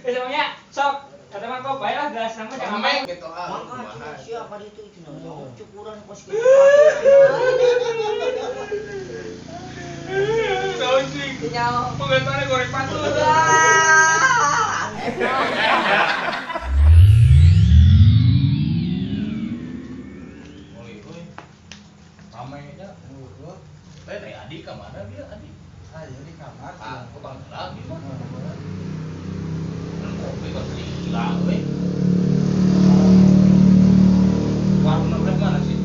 Semuanya sok kata mah kok bae lah gelas nama jangan Emeng gitu ah. Mangga cenah sia ka ditu cenah jauh cukuran kos kitu. Naon sih? Nyaho. Pengentarnya goreng patut. Oli euy. Rame nya. Teh teh Adi ka mana dia Adi? Aya di kamar. Ah, utang lagi mah. Kopi kok gila we. Warung belah mana sih?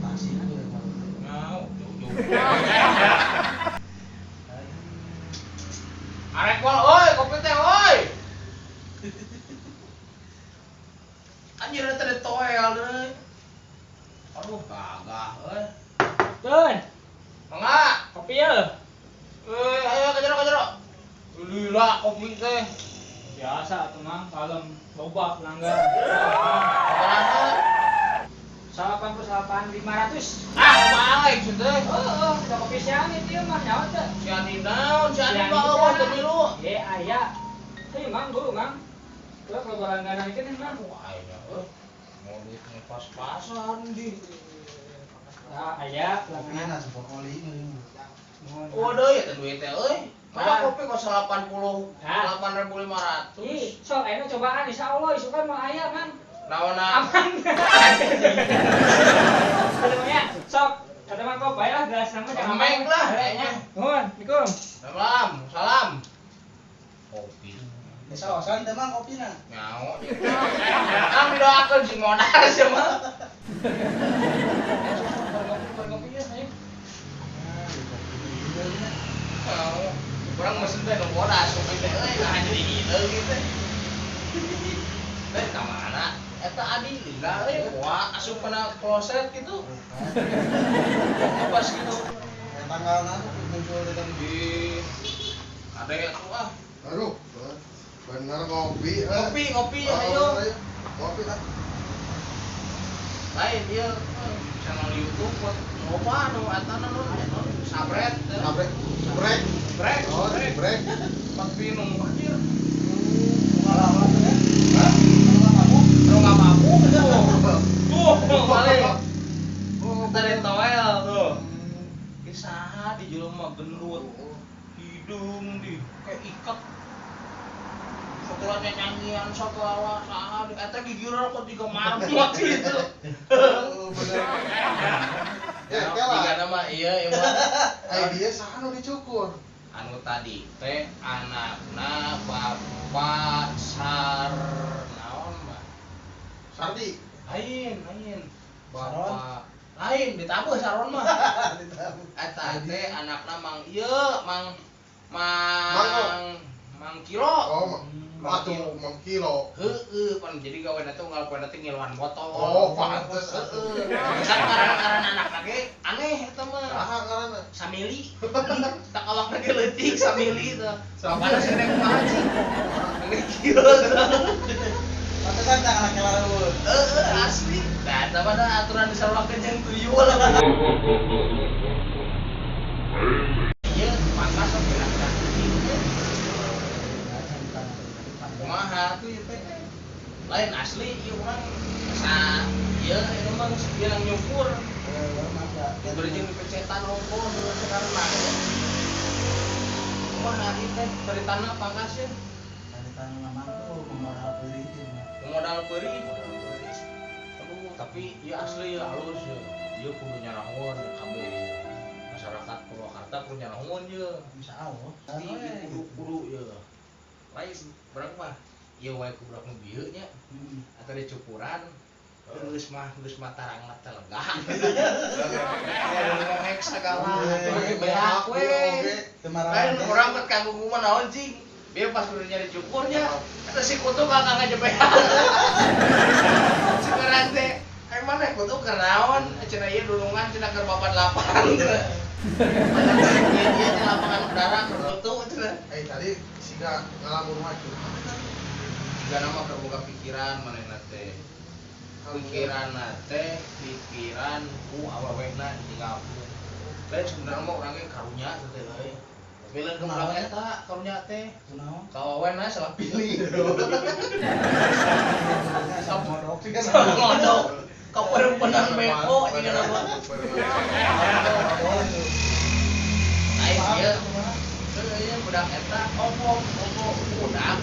Tasik tuh. Ngau, jauh-jauh. Arek wal oi, kopi teh oi. Anjir eta teh toel deui. Aduh, gagah euy. Tun. Mangga, kopi ye. Eh, ayo ka jero ka jero. Lila kopi teh. Biasa atuh Mang, kalem loba pelanggan. Sabaraha? 88.500. Ah, kumaha sih teh? Heeh, udah kopi siang itu mah nyawa teh. Si Adi naon, si Adi mah eueuh teu milu. Ye aya. Heuh Mang, buru Mang. Tuh kalau langganan ieu teh Mang. Wah, aya euy. Mau duitnya pas-pasan di. Nah, aya pelangganan support oli. Waduh, ya teh duit teh euy. Masa kopi kok 88.500. Ih, sok ayeuna cobaan insyaallah isukan mah aya, Mang. Naonna? Aman. Semuanya sok kata mah kok bae lah gelas nama jangan Emeng lah kayaknya. Nuhun, Assalamualaikum. Salam, salam. Kopi. Saosan teh Mang kopina. Nyaho. Kang didoakeun si modal sia mah. Kopi ya, ayo. Nyaho. Kurang mesen teh nu bodas kopi teh euy nah jadi ieu gitu. Teh ka mana? Eta Adi lila euy wah asup kana kloset gitu. Pas gitu. Tanggalna muncul di ade atuh ah. Aduh, bener ngopi. Ngopi, ngopi ayo. Ngopi ah. Lain ieu channel YouTube buat loba nu eta nu sabret. Sabret. Brek. Brek. Oh, brek. Tapi nu anjir. Pengalaman teh. Hah? Nu ngababuk tuh. Tuh, balik. Oh, tadi toel tuh. Ki saha di jelema gendut. Hidung di kayak ikat. Sekolahnya nyanyian segala saha di eta gigireun kok tiga marmot gitu. Oh, bener. Ya, kela. Tiga nama iya ieu mah. Ai dia saha nu dicukur? Anu tadi teh anakna Bapak Sar naon mah? Sardi. Lain, lain. Bapak lain ditabuh saron mah. Ditabuh. Eta teh anakna Mang ieu, Mang Mang Mang Kilo. Oh, atuh Mang Kilo. Heeh, pan jadi gawe teh unggal poe teh ngiluan botol. Oh, pantes. Heeh. Kan ngaran-ngaran anakna ge aneh eta mah. Saha ngaranna? Samili. Tak awakna ge leutik Samili teh. Mana sih rek kumaha cing? Aneh kieu teh. Pantesan tah anak lareun. Heeh, asli. Nah, eta mah aturan disaruakeun jeung tuyul. Ieu pangkas sok gerak-gerak teh. Kumaha tuh ieu teh? Lain asli ieu urang asa ieu ieu mah geus bilang nyukur. Beri jeung pecetan rongkol sekarang mah. Kumaha ieu teh caritana pangkas ye? Caritana mah tuh modal peurih teh. Modal peurih. Aduh, tapi ieu asli ieu halus ieu. Ieu kudu nyarahun kabeh masyarakat Purwakarta kudu nyarahun ieu. Insyaallah. Ieu kudu ieu. Lain barang mah ieu wae ku budak nu bieu nya. Atau dicukuran geus mah tarangna teh lega. Ngohek segala beak we. Lain urang bet kanggo mah naon cing. Bieu pas kudu nyari cukurnya eta si kutu kakak ngajebean. Sekarang teh ai maneh kutu keur naon cenah ieu dulungan cenah keur babat lapangan cenah. Ieu ieu di lapangan udara keur kutu cenah. Eh tadi siga ngalamun wae curhat tadi. Siga nama keur boga pikiran manehna teh. Pikiranna teh pikiran ku awewena ditinggalkeun. Lain sebenarnya mah urang ge karunya teh euy. Tapi Mileun ka budak eta karunya teh. Kunaon? Kawawena salah pilih. Salah ngodok sih kan. Salah ngodok. Kaperempenan beko jiga nama. Lain ieu. Ieu budak eta opo budak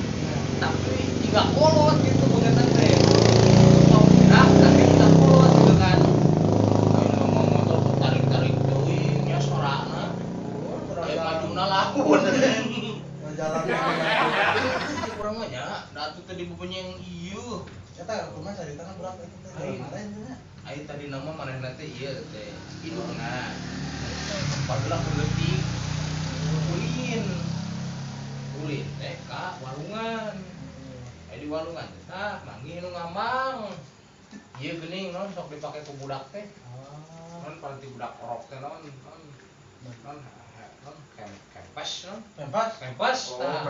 tapi jiga kolot gitu beungeutna teh. Budak tapi jiga kolot gitu kan. Ayeuna motor tarik-tarik teuing nya sorana. Aya majuna laun. Jalan. Kurang mah nya, da atuh teh dibebenyeng ieu. Eta kumaha caritana budak eta teh mana nya? Ai tadi nama manehna teh ieu teh indungna. Padahal leutik ulin. Ulin teh ka walungan. Ai di walungan teh tah manggih nu ngambang. Ieu geuning non sok dipake ku budak teh. Non paranti budak orok teh non non non kempes non. Kempes? Kempes tah.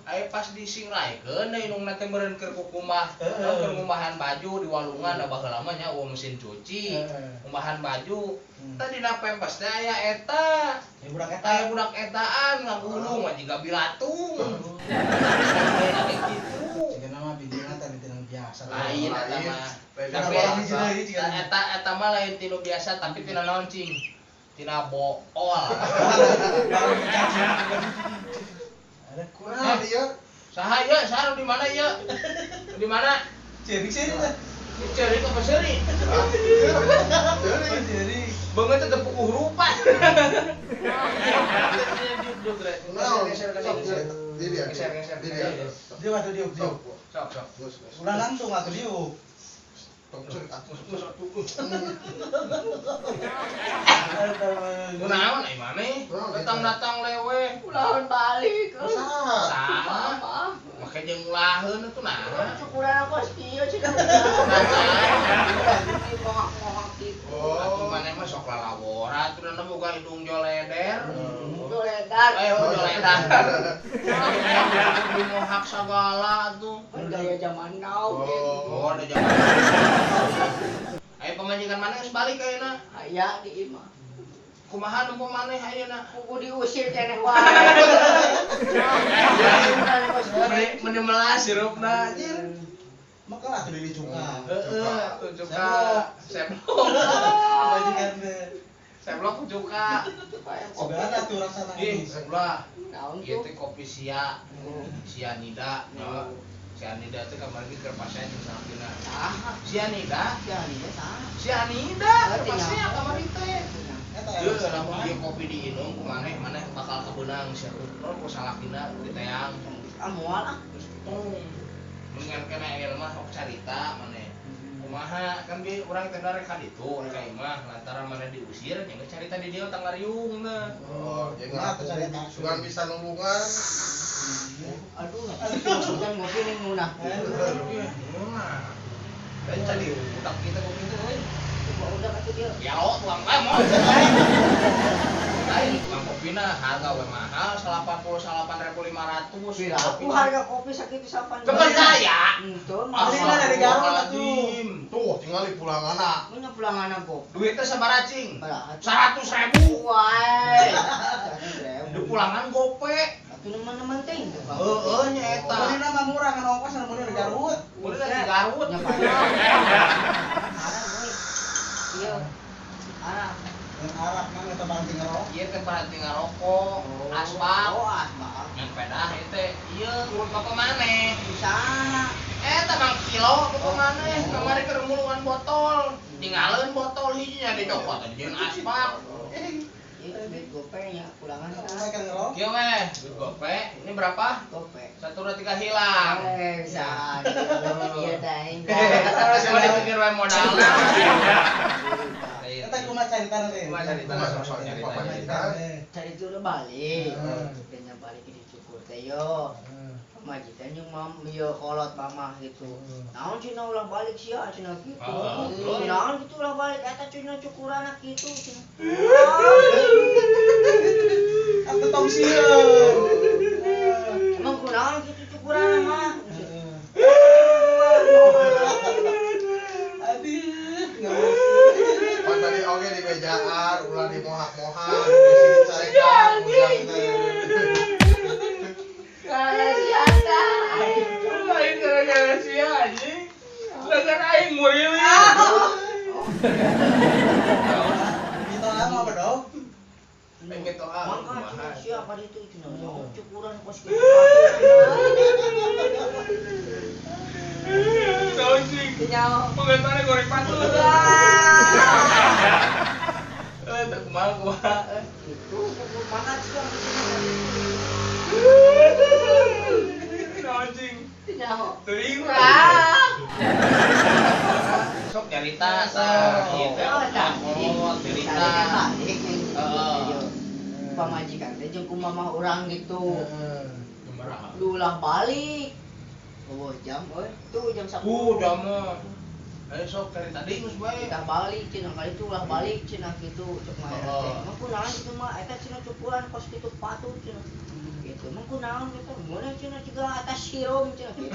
Ai pas disingraikeun da indungna teh meureun keur kukumah, keur ngumbahan baju di walungan da baheula mah nya eueuh mesin cuci. Ngumbahan baju. Tah dina pempes teh aya eta. Budak eta. Aya budak etaan ngagulung mah jiga bilatung. Kitu. Jigana mah bijina teh tina biasa. Lain eta mah. Tapi eta mah lain tinu biasa tapi tina naon cing? Tina bool. Ada kurang dia. Saha ieu? Saha di mana ieu? Di mana? Ceurik sih teh. Ceurik apa seuri? Ceurik. Ceurik. Beungeut teh teu puguh rupa. Geser. Dia atuh diuk. Sok. Ulah langsung atuh diuk. Kunaon ai maneh? Datang-datang lewe. Ulahan balik. Saha? Make jeung ulaheun atuh nah. Cukuran aku kieu cenah. Mohak-mohak kitu. Atuh maneh mah sok lalawora atuh da boga hidung joleder. Joledar. Ayo joledar. Dimohak sagala atuh. Gaya zaman now. Oh, ada zaman. Ayo pamajikan maneh geus balik ayeuna. Aya di imah. Kumaha nempo maneh ayeuna? Kudu diusir keneh wae. Meni melas sirupna anjir. Maka atuh dicuka. Heeh, atuh cuka. Seblok. Pamajikan teh. Seblok ku cuka. Segala atuh rasana. Ih, sebelah. Naon Ieu tuh? teh kopi sia. Sianida. Sianida teh kamari ge keur pasea jeung salakina. Saha? Sianida? Sianida saha? Sianida keur pasea kamari teh. Eta Ieu lamun ieu kopi diinum ku maneh, maneh bakal kebeunang sia ku salakina diteang. Ah moal ah. Terus tong. Mendingan kana aya mah sok carita maneh. Kumaha kan bi urang teh rek ka ditu rek ka imah lantaran maneh diusir nya geus carita di dieu tangariungna. Oh, jeung ngaku sugan bisa nulungan. Aduh, sugan ngopi ning munah. Lain tadi budak kita kopi teh euy. Udah atuh dia. Ya lo tuang bae moal. Lain tukang kopina harga we mahal 88.500. Piraku harga kopi sakitu sapan. Kepercaya. Henteu mah. Belilah dari Garut atuh. Tuh tingali pulanganna. Mun pulanganna kopi. Duitnya sabaraha cing? 100.000. 100.000. Wae. Di pulangan gope. Atuh neman-neman teh. Heeh nya eta. Belilah mah murah kan ongkos mun dari Garut. Belilah di Garut. Nya Iya. Arak. Yang arak mah eta paranti ngarokok. Ieu teh paranti ngarokok, asbak. Oh, asbak. Ngan pedah ieu teh ieu urut bapak maneh. Bisa. Eta mang kilo bapak maneh kamari keur mulungan botol. Tinggalin botol hijinya dicokot jeung asbak. Ieu duit gope nya pulangan. Kieu weh, duit gope. Ini berapa? Gope. 1 2 3 hilang. Bisa. Iya teh. Semua dipikir wae modalna. Eta kumaha caritana teh? Kumaha caritana sok nyarita. Carita udah balik. Kayaknya balik dicukur teh yo. Pamajikan jeung mam ieu kolot mamah gitu. Naon cenah ulah balik sia cenah kitu. Naon kitu ulah balik eta cenah cukuranna kitu cenah. Atuh tong sieun. Emang kunaon kitu cukuranna mah? Aduh, Pan tadi oge di bejaan, ulah di mohak-mohak, di sini carekan, ujang teh. Sugan aing muriwi. Mitoha mah bedog. Aing mitoha. Mangka cenah sia ka ditu cenah cukuran kos kitu. Naon sih? Nyaho. Pengetane goreng patut. Eh, teu kumaha kumaha. Itu cukur mangka sia ka Naon cing? Nyaho. Teuing Sok nyarita tah ieu teh. Oh, cerita. Heeh. Pamajikan teh jeung kumamah urang gitu. Kumaha? Dulah balik. Oh, jam euy. Tuh jam 10. Jam mah. Ayo sok dari tadi geus bae. Kita balik cenah kali itu ulah balik cenah kitu cek mah eta teh. Emang kunaon kitu mah eta cenah cukuran kos kitu patut cenah. Gitu. Emang kunaon kitu? Mun cenah jiga atas sirom cenah kitu.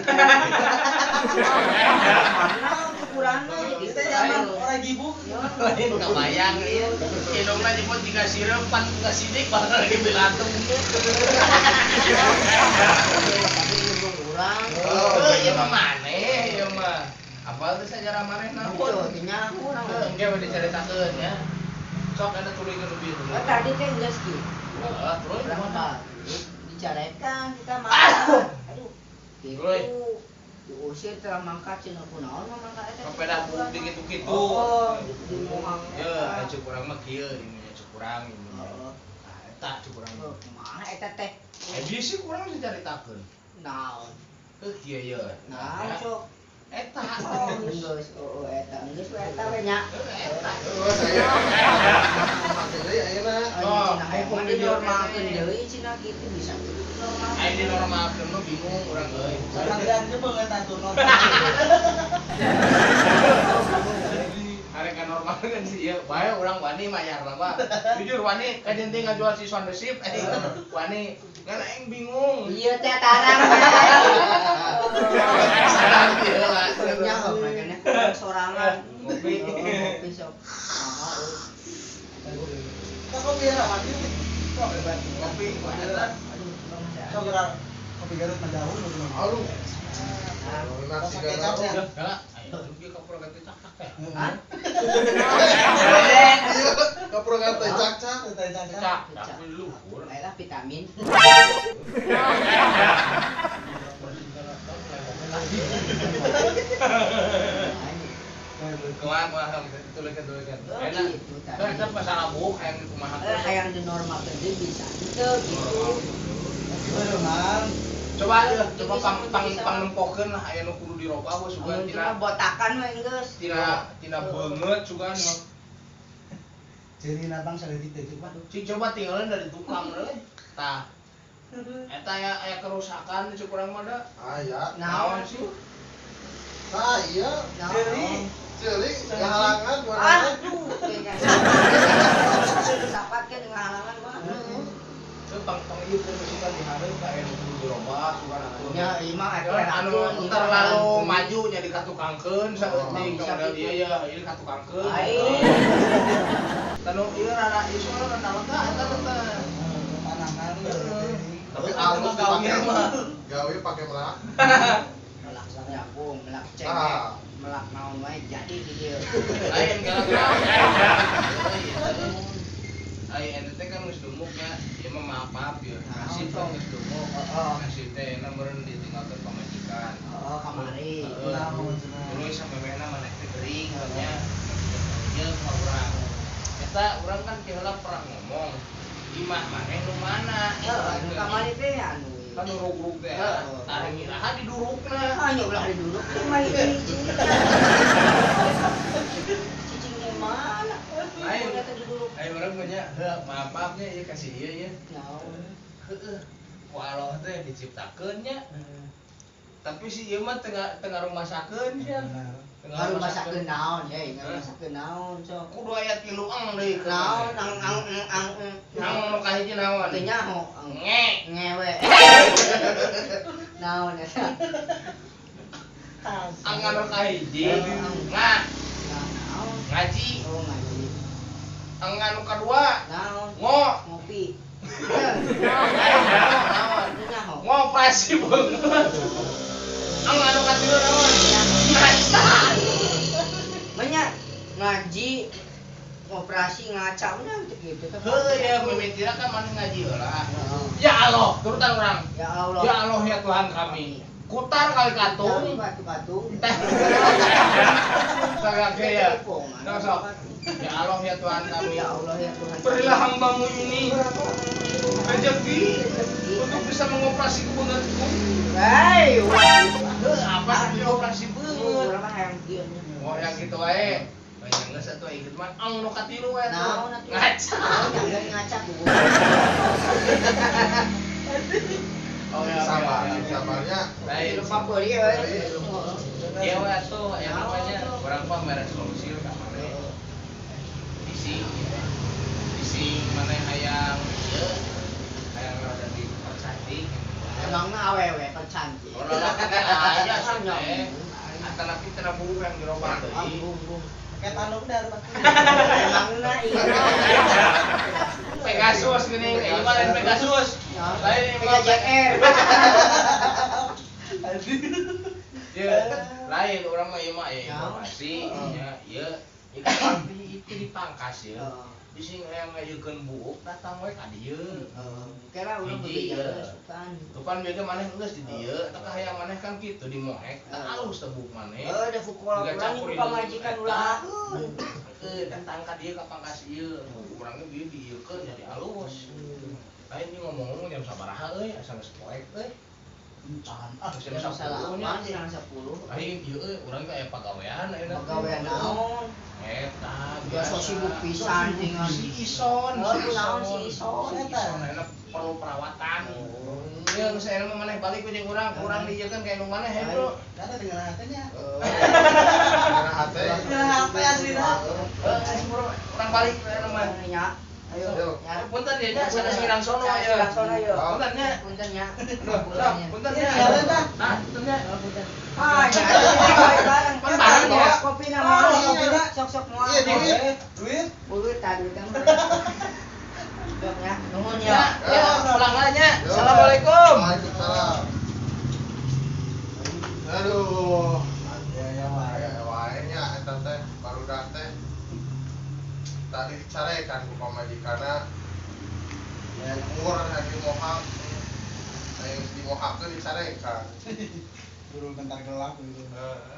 Mana cukuranna gitu. Kita zaman orang gibuk. Lain kabayang ieu. Indungna nyebut jiga sireum pan ka sidik bakal lagi bilatung. Tapi indung urang. Heuh, ieu mah maneh ieu mah. Apal teh sajarah maneh naon? Teu nyaho urang. Engke we dicaritakeun ya. Sok eta tuluykeun lebih. Oh, tadi teh geus kitu. Heeh, terus Urang balik dicarekan kita makan. Aduh. Gitu. Diusir telah mangkat cenah kunaon mah mangkat eta. Sepeda bukti gitu-gitu. Oh, di muhang. Ya, cuk urang mah kieu ieu nya cuk urang ieu. Heeh. Tah eta cuk urang. Oh, kumaha eta teh? Eh bisi urang dicaritakeun. Naon? Heuh kieu ye. Naon sok? Eta. Oh, geus oh eta geus we eta we nya. Eta. Oh, saya. Make deui ayeuna. Oh, Oh, cenah hayang mah dinormalkeun deui cenah kitu bisa kitu normal. Aing dinormalkeun mah bingung urang euy. Sakalian ge beungeut atuh normal. Arek ka normal kan sih ieu. Bae urang wani mayar lah mah. Jujur wani kajen teh ngajual si Sonda Sip. Wani ngan aing bingung. Ieu teh tarang. Sarang ieu lah. Nya makanya kurang sorangan. Ngopi. Ngopi sok. Mahal euy. Kok kopi ya mati. Sok ngopi eta. Aduh, bang masih ada. Sok geura kopi Garut mah jauh nu. Aduh. Rasa Nasi kecapnya. garau. Kala ayo ge kapura ganti cak-cak teh. Hah? Iya, kapura ganti cak-cak. Teh cacak. Cak, cak luhur. Baiklah vitamin. Kumaha kumaha tuluykeun tuluykeun. Enak. Gitu tadi. Eta masalah buuk hayang kumaha. Eh, hayang dinormalkeun deui bisa henteu gitu. Beunang. Coba coba pang pang pang nempokeun lah aya nu kudu dirobah we sugan Amun tina tina botakan we geus. tina tina beungeut sugan. Jadi bang saeutik teh coba. Cing coba tinggalin dari tukang euy. Tah. Eta aya aya kerusakan cuk urang mah da. Aya. Naon sih? Tah iya. Naon? Ceuling ngahalangan warnana. Aduh, kayaknya. Sapat kan ngahalangan mah. Teu pang pang ieu teh sugan dihareup ka aya nu kudu dirobah sugan atuh. Nya ieu mah atuh Anu terlalu maju nya dikatukangkeun saeutik Bisa model gitu. ieu ya ieu katukangkeun. Ai. Tanu ieu rada ieu soalna rada lega eta teh. Panahan. Tapi alus Gawe dipake mah. Gawe pake melak. Melak jagung, melak cengek, Ah. melak naon wae jadi di dieu. Lain gara-gara. Ai ente teh kan geus dumuk nya, ieu mah maaf-maaf ya. Nasib teh geus dumuk. Heeh. Nasib teh enak meureun ditinggalkeun pamajikan. Heeh, kamari. Heeh. Terus samemehna maneh teh gering nya. Ieu ka urang. Eta urang kan ti heula pernah ngomong, imah maneh nu mana? Heeh, nu kamari teh anu. Kan urug-urug teh. Heeh. Tarik iraha didurukna. Hanya ulah diduruk teh mah hiji. Cicingnya mana? Ayo. Udah teh diduruk. Ayo urang mah nya, heuh maaf-maaf nya ieu kasih ieu nya. Naon? Heueuh. Ku Allah teh diciptakeun nya. Tapi si ieu mah tengah tengah rumasakeun sia. Ngarumasakeun naon hei, ngarumasakeun naon sok. Kudu aya tilu eng deui. Naon ang ang ang ang. Ang nu kahiji naon? Teu nyaho ang Nge. ngewe. Naon eta? Ang anu kahiji nga Naon? ngaji. Oh ngaji. Ang anu kadua Naon? ngo. Ngopi. Naon? Teu nyaho. Ngoprasi beungeut. Ang anu katilu naon? Ngaca. Ngaji operasi ngaca udah gitu. Heuh ya mimitina kan maneh ngaji heula. Ya Allah, turutan urang. Ya Allah. Ya Allah ya Tuhan kami. Kutar kali katung. Batu katung. Saya ya. Sok. Ya Allah ya Tuhan kami. Ya Allah ya Tuhan. Berilah hambamu ini rezeki untuk bisa mengoperasi kebeungeutku. Hei, heuh apa sih operasi beungeut? Urang mah hayang kieu nya. Oh yang gitu wae. Banyak geus atuh ieu mah ang nu katilu we tuh. Naon atuh? Ngaca. Jangan ngaca kudu. Oh ya, sabar, sabarnya. Lain Lupa peuri euy. Ieu we atuh aya namanya urang mah mere solusi ka maneh. Bisi bisi maneh hayang ieu hayang rada dipercantik. Emangna awewe percantik. Orang aya sih teh. Atanapi teu buuk yang gerobak deui. Kayak tanduk dar pasti. Emangna ieu. Pegasus geuning, ieu mah lain Pegasus. Lain ieu mah PJR. Ieu lain urang mah ieu mah aya informasi nya ieu ieu kan itu dipangkas ieu. Bisi hayang ngajeugkeun buuk datang we ka dieu. Kira urang bebeja sukan. Tuh kan bieu maneh geus di dieu, eta ka hayang maneh kan kitu di mohek, tah alus teh buuk maneh. Heuh da fukola urang ku pamajikan ulah akeun. Heuh datang ka dieu ka pangkas ieu, urang ge bieu diieukeun jadi alus. Lain ieu ngomong-ngomong jam sabaraha euy, asa geus poek euy. Encan. Ah, Geus jam Jam 10 nya. 8, 10. Lain ieu euy, urang ge aya pagawean ayeuna. Pagawean naon? Eta Biasa sibuk pisan dengan si Ison, Oh, kunaon si Ison? Si Ison ayeuna perlu perawatan. Ieu geus ayeuna mah maneh balik we jeung urang, kurang diieukeun ka indung maneh he, Bro. Ada dengan HP-nya. Karena hati. Dengan HP asli dah. Heuh, bro, urang balik ayeuna mah. Nya. Ayo. Ayo. Ya. Punten ya nya, sanes ngirangsono Sanes ya. ngirangsono ya. Punten nya. Punten nya. Duh, punten nya. Jalan dah. Ah, punten nya. Punten. Ah, nya. Ayo bareng. Pan bareng ya. Kopi na Oh, moal. kopi na. Sok-sok moal. Iya, duit. Duit. Duit tadi kan. Sok nya. Nuhun Ya, ya. ya, pulang lah nya. Yo. Assalamualaikum. Waalaikumsalam. Aduh. Ya ya wae. Aya wae nya eta teh barudak teh. Tadi dicarekan ku pamajikanna. Umur lagi mohak. Aya geus dimohakeun dicarekan. Buru bentar gelap gitu. Heeh.